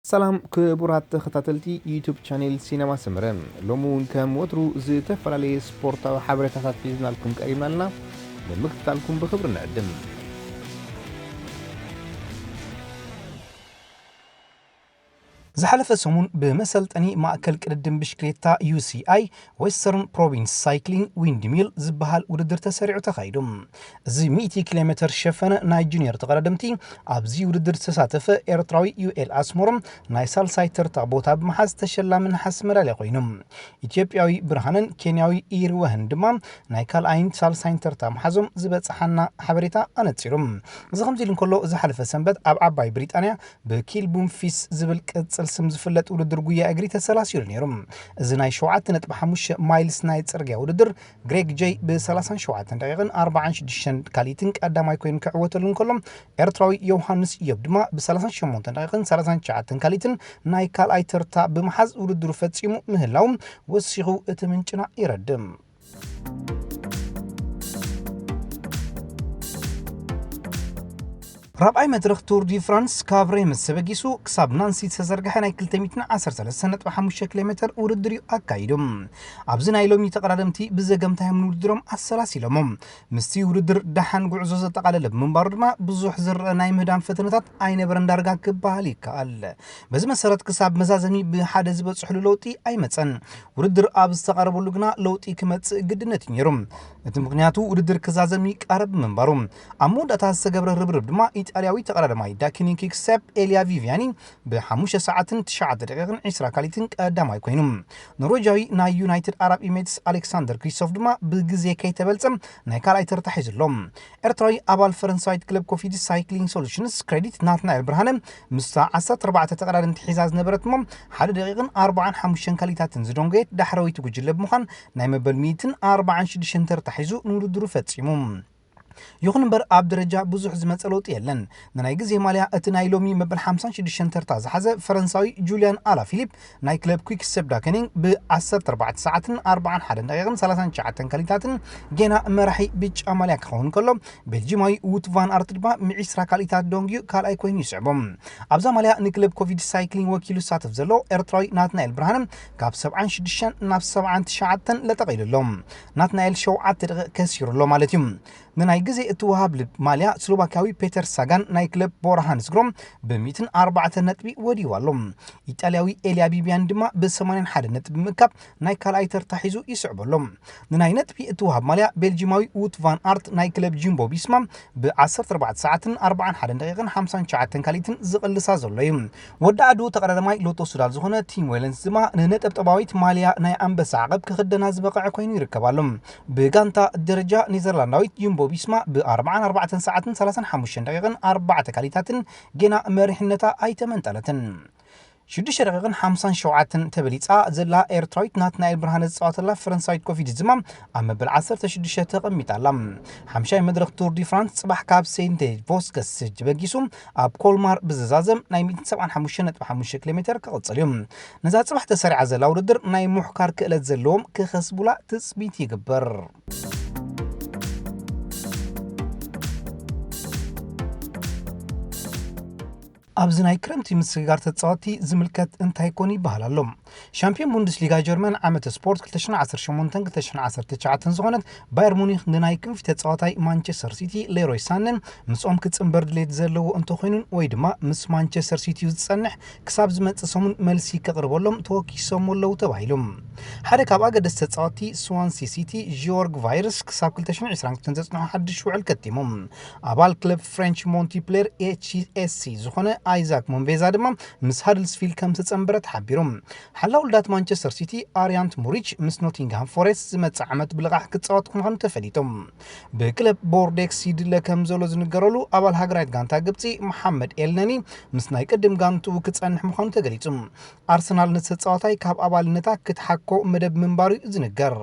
ሰላም ክቡራት ተኸታተልቲ ዩቱብ ቻኔል ሲነማ ሰመረ፣ ሎሚ እውን ከም ወትሩ ዝተፈላለየ ስፖርታዊ ሓበሬታታት ሒዝናልኩም ቀሪብና ኣለና። ንምክትታልኩም ብኽብሪ ንዕድም። ዝሓለፈ ሰሙን ብመሰልጠኒ ማእከል ቅድድም ብሽክሌታ ዩ ሲ ኣይ፣ ዌስተርን ፕሮቪንስ ሳይክሊንግ ዊንድሚል ዝበሃል ውድድር ተሰሪዑ ተኻይዱ። እዚ ሚእቲ ኪሎ ሜተር ዝሸፈነ ናይ ጁኒየር ተቐዳደምቲ ኣብዚ ውድድር ዝተሳተፈ ኤርትራዊ ዩኤል ኣስመሮም ናይ ሳልሳይ ተርታ ቦታ ብምሓዝ ተሸላሚ ነሓስ መዳልያ ኮይኑ። ኢትዮጵያዊ ብርሃነን ኬንያዊ ኢርወህን ድማ ናይ ካልኣይን ሳልሳይን ተርታ ምሓዞም ዝበጽሓና ሓበሬታ ኣነጺሩ። እዚ ከምዚ ኢሉ እንከሎ፣ ዝሓለፈ ሰንበት ኣብ ዓባይ ብሪጣንያ ብኪል ቡምፊስ ዝብል ቅጽል ስም ዝፍለጥ ውድድር ጉያ እግሪ ተሰላሲሉ ነይሩ። እዚ ናይ ሸውዓተ ነጥቢ ሓሙሽተ ማይልስ ናይ ጽርግያ ውድድር ግሬግ ጀይ ብ ሰላሳን ሸውዓተን ደቂቕን ኣርባዓን ሽዱሽተን ካሊትን ቀዳማይ ኮይኑ ክዕወተሉ እንከሎ፣ ኤርትራዊ ዮሃንስ ኢዮብ ድማ ብ ሰላሳን ሸሞንተን ደቂቕን ሰላሳን ትሽዓተን ካሊትን ናይ ካልኣይ ተርታ ብምሓዝ ውድድሩ ፈጺሙ ምህላው ወሲኹ እቲ ምንጭና የረድእ። ራብዓይ መድረኽ ቱር ዲ ፍራንስ ካብ ሬምስ ተበጊሱ ክሳብ ናንሲ ዝተዘርግሐ ናይ ክልተ ሚእትን ዓሰርተ ሰለስተን ነጥቢ ሓሙሽተ ኪሎ ሜተር ውድድር እዩ ኣካይዱ። ኣብዚ ናይ ሎሚ ተቐዳደምቲ ብዘገምታዮም ንውድድሮም ኣሰላሲሎሞ። ምስቲ ውድድር ደሓን ጉዕዞ ዘጠቓለለ ብምንባሩ ድማ ብዙሕ ዝረአ ናይ ምህዳም ፈተነታት ኣይነበረን ዳርጋ ክበሃል ይከኣል። በዚ መሰረት ክሳብ መዛዘሚ ብሓደ ዝበጽሕሉ ለውጢ ኣይመጸን። ውድድር ኣብ ዝተቓረበሉ ግና ለውጢ ክመጽእ ግድነት እዩ ነይሩ። እቲ ምኽንያቱ ውድድር ክዛዘም ይቃረብ ምንባሩ። ኣብ መወዳእታ ዝተገብረ ርብርብ ድማ ኢጣልያዊ ተቐዳዳማይ ዳኪኒ ኪክሰፕ ኤልያ ቪቪያኒ ብሓሙሽተ ሰዓትን ትሽዓተ ደቂቕን ዕስራ ካሊትን ቀዳማይ ኮይኑ። ኖርዌጃዊ ናይ ዩናይትድ ኣረብ ኢሜትስ ኣሌክሳንደር ክሪስቶፍ ድማ ብግዜ ከይተበልጸ ናይ ካልኣይ ተርታ ሒዙ ኣሎ። ኤርትራዊ ኣባል ፈረንሳዊት ክለብ ኮፊድ ሳይክሊንግ ሶሉሽንስ ክሬዲት ናትናኤል ብርሃነ ምስታ ዓሰርተ ኣርባዕተ ተቐዳደምቲ ሒዛ ዝነበረት እሞ ሓደ ደቂቕን ኣርባዓን ሓሙሽተን ካሊታትን ዝደንጎየት ዳሕረወይቲ ጉጅለ ብምዃን ናይ መበል ሚእትን ኣርባዓን ሽዱሽተን ተርታ ሒዙ ንውድድሩ ፈጺሙ። ይኹን እምበር ኣብ ደረጃ ብዙሕ ዝመጸ ለውጢ የለን። ንናይ ግዜ ማልያ እቲ ናይ ሎሚ መበል ሓምሳን ሽዱሽተን ተርታ ዝሓዘ ፈረንሳዊ ጁልያን ኣላ ፊሊፕ ናይ ክለብ quick step dagenham ብ ዓሰርተ ኣርባዕተ ሰዓትን ኣርባዓን ሓደን ደቂቕን ሰላሳን ትሽዓተን ካሊታትን ጌና መራሒ ብጫ ማልያ ክኸውን ከሎ፣ ቤልጂማዊ ውት ቫን ኣርት ድማ ብ ዕስራ ካሊታት ደንጉዩ ካልኣይ ኮይኑ ይስዕቦ። ኣብዛ ማልያ ንክለብ ኮቪድ ሳይክሊንግ ወኪሉ ዝሳተፍ ዘሎ ኤርትራዊ ናትናኤል ብርሃነ ካብ ሰብዓን ሽዱሽተን ናብ ሰብዓን ትሽዓተን ለጠቒሉ ኣሎ። ናትናኤል ሸውዓተ ደቂቕ ከሲሩ ኣሎ ማለት እዩ። ንናይ ግዜ እትወሃብ ልብ ማልያ ስሎቫክያዊ ፔተር ሳጋን ናይ ክለብ ቦራ ሃንስግሮም ብ ሚእትን ኣርባዕተን ነጥቢ ወዲዋ ኣሎ። ኢጣልያዊ ኤልያ ቢቢያን ድማ ብ ሰማንያን ሓደን ነጥቢ ብምእካብ ናይ ካልኣይ ተርታ ሒዙ ይስዕቦ ኣሎ። ንናይ ነጥቢ እትወሃብ ማልያ ቤልጂማዊ ውት ቫን ኣርት ናይ ክለብ ጂምቦ ቢስማ ብ ዓሰርተ ኣርባዕተ ሰዓትን ኣርባዓን ሓደን ደቂቕን ሓምሳን ትሽዓተን ካሊትን ዝቕልሳ ዘሎ እዩ። ወዲ ዓዱ ተቐዳዳማይ ሎቶ ሱዳል ዝኾነ ቲም ዌለንስ ድማ ንነጠብጠባዊት ማልያ ናይ ኣንበሳ ዓቐብ ክኽደና ዝበቕዐ ኮይኑ ይርከብ ኣሎ። ብጋንታ ደረጃ ኔዘርላንዳዊት ጂምቦ ቢስማ ብ ኣርባዓን ኣርባዕተን ሰዓትን ሰላሳን ሓሙሽተን ደቂቕን ኣርባዕተ ካሊታትን ጌና መሪሕነታ ኣይተመንጠለትን። ሽዱሽተ ደቂቕን ሓምሳን ሸውዓተን ተበሊጻ ዘላ ኤርትራዊት ናትናኤል ብርሃነ ዝጻወተላ ፈረንሳዊት ኮፊድ ድማ ኣብ መበል ዓሰርተ ሽዱሽተ ተቐሚጣ ኣላ። ሓምሻይ መድረኽ ቱር ዲ ፍራንስ ጽባሕ ካብ ሴንት ቮስከስ ተበጊሱ ኣብ ኮልማር ብዝዛዘም ናይ ሚእትን ሰብዓን ሓሙሽተን ነጥቢ ሓሙሽተ ኪሎ ሜተር ክቕጽል እዩ። ነዛ ጽባሕ ተሰሪዓ ዘላ ውድድር ናይ ምሕካር ክእለት ዘለዎም ክኸስቡላ ትጽቢት ይግበር። ኣብዚ ናይ ክረምቲ ምስግጋር ተጻወትቲ ዝምልከት እንታይ ኮን ይበሃል ኣሎ? ሻምፒዮን ቡንደስሊጋ ጀርመን ዓመተ ስፖርት ክልተ ሽሕን ዓሰርተ ሸሞንተን ክልተ ሽሕን ዓሰርተ ትሽዓተን ዝኾነት ባየር ሙኒክ ንናይ ክንፊ ተጻዋታይ ማንቸስተር ሲቲ ሌሮይ ሳነ ምስኦም ክጽንበር ድሌት ዘለዎ እንተኾይኑን ወይ ድማ ምስ ማንቸስተር ሲቲ ዝጸንሕ ክሳብ ዝመጽእ ሰሙን መልሲ ከቕርበሎም ተወኪሶም ኣለዉ ተባሂሉ። ሓደ ካብ ኣገደስቲ ተጻወትቲ ስዋንሲ ሲቲ ጂዮርግ ቫይርስ ክሳብ ክልተ ሽሕን ዕስራን ክልተን ዘጽንሖ ሓድሽ ውዕል ከቲሙ። ኣባል ክለብ ፍሬንች ሞንቲፕሌር ኤች ኤስ ሲ ዝኾነ ኣይዛክ ሞንቬዛ ድማ ምስ ሃድልስፊልድ ከም ዝተጸንበረ ተሓቢሩ። ሓላው ልዳት ማንቸስተር ሲቲ ኣርያንት ሙሪች ምስ ኖቲንግሃም ፎሬስት ዝመጽእ ዓመት ብልቓሕ ክጻወት ምዃኑ ተፈሊጡ። ብክለብ ቦርዴክስ ይድለ ከም ዘሎ ዝንገረሉ ኣባል ሃገራዊት ጋንታ ግብጺ መሓመድ ኤልነኒ ምስ ናይ ቅድም ጋንትኡ ክጸንሕ ምዃኑ ተገሊጹ። ኣርሰናል ነቲ ተጻዋታይ ካብ ኣባልነታ ክትሓኮ መደብ ምንባሩ እዩ ዝንገር።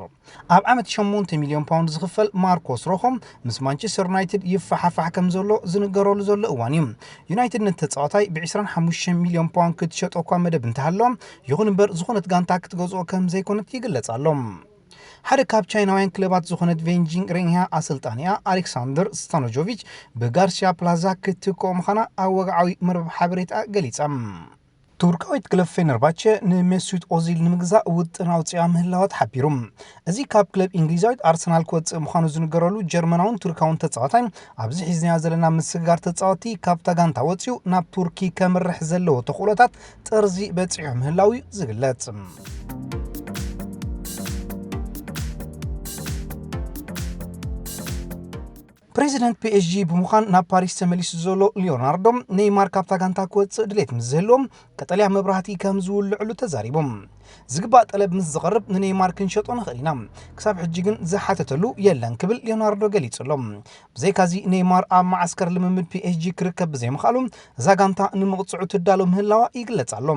ኣብ ዓመት ሸሞንተ ሚልዮን ፓውንድ ዝኽፈል ማርኮስ ሮኾ ምስ ማንቸስተር ዩናይትድ ይፈሓፋሕ ከም ዘሎ ዝንገረሉ ዘሎ እዋን እዩ። ዩናይትድ ነቲ ተጻዋታይ ብ ዕስራን ሓሙሽተን ሚልዮን ፓውንድ ክትሸጦ እኳ መደብ እንተሃለዋ፣ ይኹን እምበር ዝኾነት ጋንታ ክትገዝኦ ከም ዘይኮነት ይግለጽ ኣሎ። ሓደ ካብ ቻይናውያን ክለባት ዝኾነት ቬንጂንግ ሬንያ ኣሰልጣኒኣ ኣሌክሳንደር ስታኖጆቪች ብጋርሲያ ፕላዛ ክትትክኦ ምዃና ኣብ ወግዓዊ መርበብ ሓበሬታ ገሊጻ። ቱርካዊት ክለብ ፌነርባቸ ንሜሱት ኦዚል ንምግዛእ ውጥን ኣውፂኣ ምህላዋ ተሓቢሩ። እዚ ካብ ክለብ እንግሊዛዊት ኣርሰናል ክወፅእ ምዃኑ ዝንገረሉ ጀርመናውን ቱርካውን ተፃዋታይ ኣብዚ ሒዝናዮ ዘለና ምስግጋር ተፃወቲ ካብታ ጋንታ ወፂኡ ናብ ቱርኪ ከምርሕ ዘለዎ ተኽእሎታት ጥርዚ በፂሑ ምህላው እዩ ዝግለፅ። ፕሬዚደንት ፒ ኤስ ጂ ብምዃን ናብ ፓሪስ ተመሊሱ ዘሎ ሊዮናርዶ ኔይማር ካብታ ጋንታ ክወፅእ ድሌት ምስ ዝህልዎም ቀጠልያ መብራህቲ ከም ዝውልዕሉ ተዛሪቡ። ዝግባእ ጠለብ ምስ ዝቐርብ ንኔይማር ክንሸጦ ንኽእል ኢና፣ ክሳብ ሕጂ ግን ዝሓተተሉ የለን ክብል ሊዮናርዶ ገሊጹ ኣሎ። ብዘይካዚ ኔይማር ኣብ መዓስከር ልምምድ ፒ ኤስ ጂ ክርከብ ብዘይምኽኣሉ እዛ ጋንታ ንምቕጽዑ ትዳሎ ምህላዋ ይግለጽ ኣሎ።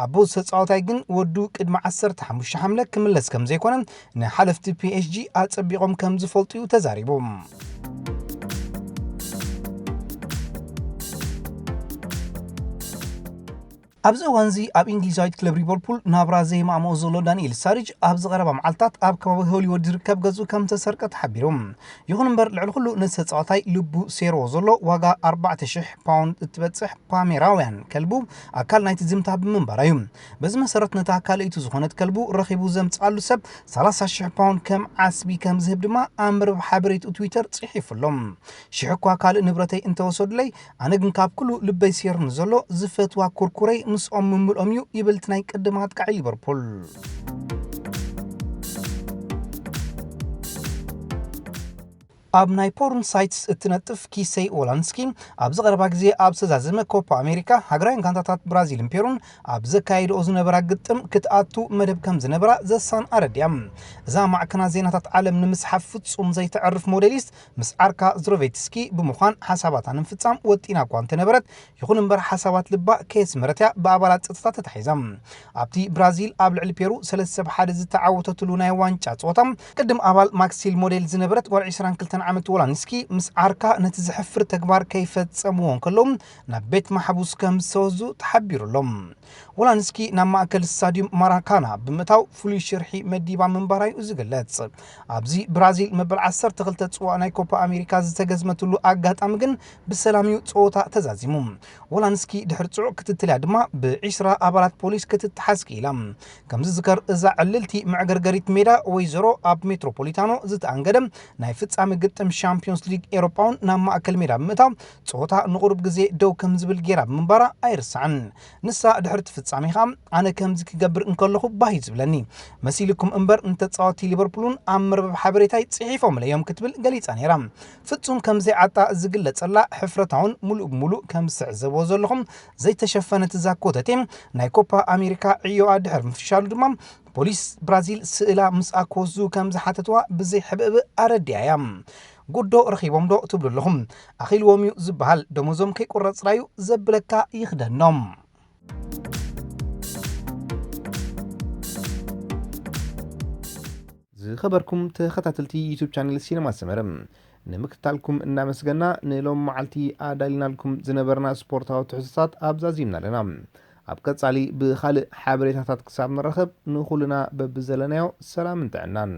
ኣቦ ዝተጻወታይ ግን ወዱ ቅድሚ ዓሰርተ ሓሙሽተ ሓምለ ክምለስ ከም ዘይኮነ ንሓለፍቲ ፒ ኤስ ጂ ኣጸቢቖም ከም ዝፈልጡ እዩ ተዛሪቡ። ኣብዚ እዋንዚ ኣብ እንግሊዛዊት ክለብ ሊቨርፑል ናብራ ዘይማእምኦ ዘሎ ዳንኤል ስታሪጅ ኣብዚ ቀረባ መዓልታት ኣብ ከባቢ ሆሊውድ ዝርከብ ገዝኡ ከም ዝተሰርቀ ተሓቢሩ። ይኹን እምበር ልዕሊ ኩሉ ነቲ ተጻዋታይ ልቡ ሴርዎ ዘሎ ዋጋ ኣርባዕተ ሽሕ ፓውንድ እትበጽሕ ፓሜራውያን ከልቡ ኣካል ናይቲ ዝምታ ብምንባራ እዩ። በዚ መሰረት ነታ ካልኣይቲ ዝኾነት ከልቡ ረኺቡ ዘምጽኣሉ ሰብ ሰላሳ ሽሕ ፓውንድ ከም ዓስቢ ከም ዝህብ ድማ ኣብ መርበብ ሓበሬትኡ ትዊተር ጽሒፉ ኣሎ። ሽሕ እኳ ካልእ ንብረተይ እንተወሰዱለይ ኣነ ግን ካብ ኩሉ ልበይ ሴርኒ ዘሎ ዝፈትዋ ኩርኩረይ ምስኦም ምምልኦም እዩ ይብል እቲ ናይ ቅድም ኣጥቃዒ ሊቨርፑል። ኣብ ናይ ፖርን ሳይትስ እትነጥፍ ኪሰይ ኦላንስኪ ኣብዚ ቀረባ ግዜ ኣብ ዝተዛዘመ ኮፓ ኣሜሪካ ሃገራውያን ጋንታታት ብራዚልን ፔሩን ኣብ ዘካየድኦ ዝነበራ ግጥም ክትኣቱ መደብ ከም ዝነበራ ዘሳን ኣረዲያ። እዛ ማዕከና ዜናታት ዓለም ንምስሓብ ፍጹም ዘይተዕርፍ ሞዴሊስት ምስ ዓርካ ዝሮቬትስኪ ብምዃን ሓሳባታ ንምፍጻም ወጢና እኳ እንተነበረት፣ ይኹን እምበር ሓሳባት ልባ ከየስመረት እያ ብኣባላት ጸጥታ ተታሒዛ። ኣብቲ ብራዚል ኣብ ልዕሊ ፔሩ ሰለስተ ብ ሓደ ዝተዓወተትሉ ናይ ዋንጫ ጸወታ ቅድም ኣባል ማክሲል ሞዴል ዝነበረት ጓል ዕስራን ክልተን ዓመት ዎላንስኪ ምስ ዓርካ ነቲ ዘሕፍር ተግባር ከይፈጸምዎ እንከለዉ ናብ ቤት ማሕቡስ ከም ዝተወስዱ ተሓቢሩ ኣሎ። ዎላንስኪ ናብ ማእከል ስታድዩም ማራካና ብምእታው ፍሉይ ሽርሒ መዲባ ምንባራ እዩ ዝግለጽ። ኣብዚ ብራዚል መበል ዓሰርተ ክልተ ጽዋእ ናይ ኮፓ ኣሜሪካ ዝተገዝመትሉ ኣጋጣሚ ግን ብሰላም እዩ ጸወታ ተዛዚሙ። ዎላንስኪ ድሕሪ ጽዑቕ ክትትልያ ድማ ብዒስራ ኣባላት ፖሊስ ክትተሓዝ ክኢላ። ከም ዝዝከር እዛ ዕልልቲ መዕገርገሪት ሜዳ ወይዘሮ ኣብ ሜትሮፖሊታኖ ዝተኣንገደ ናይ ፍጻመ ግጥም ሻምፒዮንስ ሊግ ኤሮፓ እውን ናብ ማእከል ሜዳ ብምእታው ጸወታ ንቑሩብ ግዜ ደው ከም ዝብል ጌራ ብምንባራ ኣይርሳዕን። ንሳ ድሕሪ እቲ ፍጻሜ ኸኣ ኣነ ከምዚ ክገብር እንከለኹ ባህ እዩ ዝብለኒ። መሲልኩም እምበር ንተጻወቲ ሊቨርፑል እውን ኣብ መርበብ ሓበሬታይ ጽሒፎምለይ እዮም ክትብል ገሊጻ ነይራ። ፍጹም ከም ዘይዓጣ ዝግለጸላ ሕፍረታውን ምሉእ ብምሉእ ከም ዝትዕዘቦ ዘለኹም ዘይተሸፈነት እዛ ኮተቴ ናይ ኮፓ ኣሜሪካ ዕዮኣ ድሕሪ ምፍሻሉ ድማ ፖሊስ ብራዚል ስእላ ምስኣ ክወስዱ ከም ዝሓተትዋ ብዘይ ሕብእብእ ኣረዲኣ እያ። ጉዶ ረኺቦም ዶ ትብሉ ኣለኹም? ኣኺልዎም እዩ ዝበሃል፣ ደሞዞም ከይቁረጽ ጥራዩ ዘብለካ ይኽደኖም። ዝኸበርኩም ተኸታተልቲ ዩቱብ ቻነል ሲነማ ሰመረ፣ ንምክትታልኩም እናመስገና ንሎም መዓልቲ ኣዳሊናልኩም ዝነበርና ስፖርታዊ ትሕዝቶታት ኣብዛዚምና ኣለና። ኣብ ቀጻሊ ብኻልእ ሓበሬታታት ክሳብ ንራኸብ ንኹልና በብዘለናዮ ሰላምን ጥዕናን።